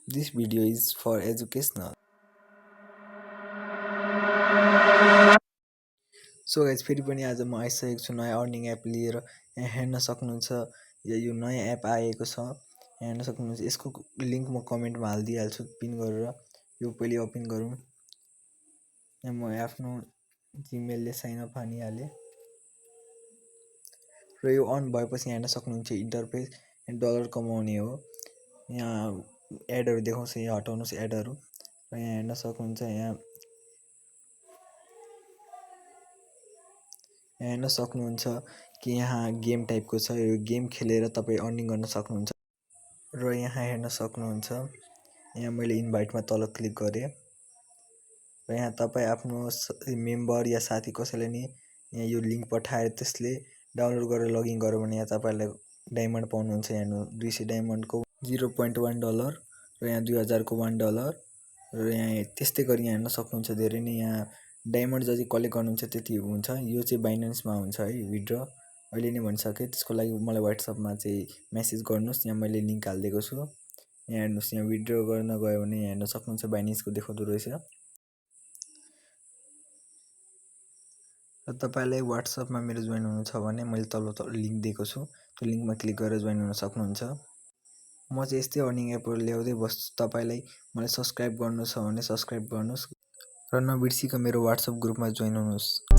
This video is for educational. So guys फेरि पनि आज म आइसकेको छु नयाँ अर्निङ एप लिएर। यहाँ हेर्न सक्नुहुन्छ यो नयाँ एप आएको छ, हेर्न सक्नुहुन्छ। यसको लिङ्क म कमेन्टमा हालिदिइहाल्छु पिन गरेर। यो पहिले ओपन गरौँ। यहाँ म आफ्नो जिमेलले साइन अप हानिहालेँ र यो अन भएपछि हेर्न सक्नुहुन्छ इन्टरफेस डलर कमाउने हो। यहाँ एडहरू देखाउँछ, यहाँ हटाउनुहोस् एडहरू। र यहाँ हेर्न सक्नुहुन्छ यहाँ हेर्न सक्नुहुन्छ कि यहाँ गेम टाइपको छ। यो गेम खेलेर तपाईँ अर्निङ गर्न सक्नुहुन्छ। र यहाँ हेर्न सक्नुहुन्छ यहाँ मैले इन्भाइटमा तल क्लिक गरेँ र यहाँ तपाईँ आफ्नो मेम्बर या साथी कसैले नि यहाँ यो लिङ्क पठाएर त्यसले डाउनलोड गरेर लगइन गर्यो भने यहाँ तपाईँलाई डायमन्ड पाउनुहुन्छ। हेर्नु 200 डायमन्डको $0.1 र यहाँ 2000 को $1 र यहाँ त्यस्तै गरी यहाँ हेर्न सक्नुहुन्छ धेरै नै यहाँ डायमन्ड जति कलेक्ट गर्नुहुन्छ त्यति हुन्छ। यो चाहिँ बाइनेन्समा हुन्छ है विथड्र, अहिले नै भनिसकेँ। त्यसको लागि मलाई व्हाट्सएपमा चाहिँ मेसेज गर्नुहोस्, यहाँ मैले लिङ्क हालिदिएको छु। यहाँ हेर्नुहोस्, यहाँ विथड्र गर्न गयो भने यहाँ हेर्न सक्नुहुन्छ बाइनेन्सको देखाउँदो रहेछ। र तपाईँलाई व्हाट्सएपमा मेरो जोइन हुनु छ भने मैले तल लिङ्क दिएको छु, त्यो लिङ्कमा क्लिक गरेर जोइन हुन सक्नुहुन्छ। म चाहिँ यस्तै अर्निङ एपहरू ल्याउँदै बस्छु। तपाईँलाई मलाई सब्सक्राइब गर्नु छ भने सब्सक्राइब गर्नुहोस् र नबिर्सिकन मेरो व्हाट्सएप ग्रुपमा जोइन हुनुहोस्।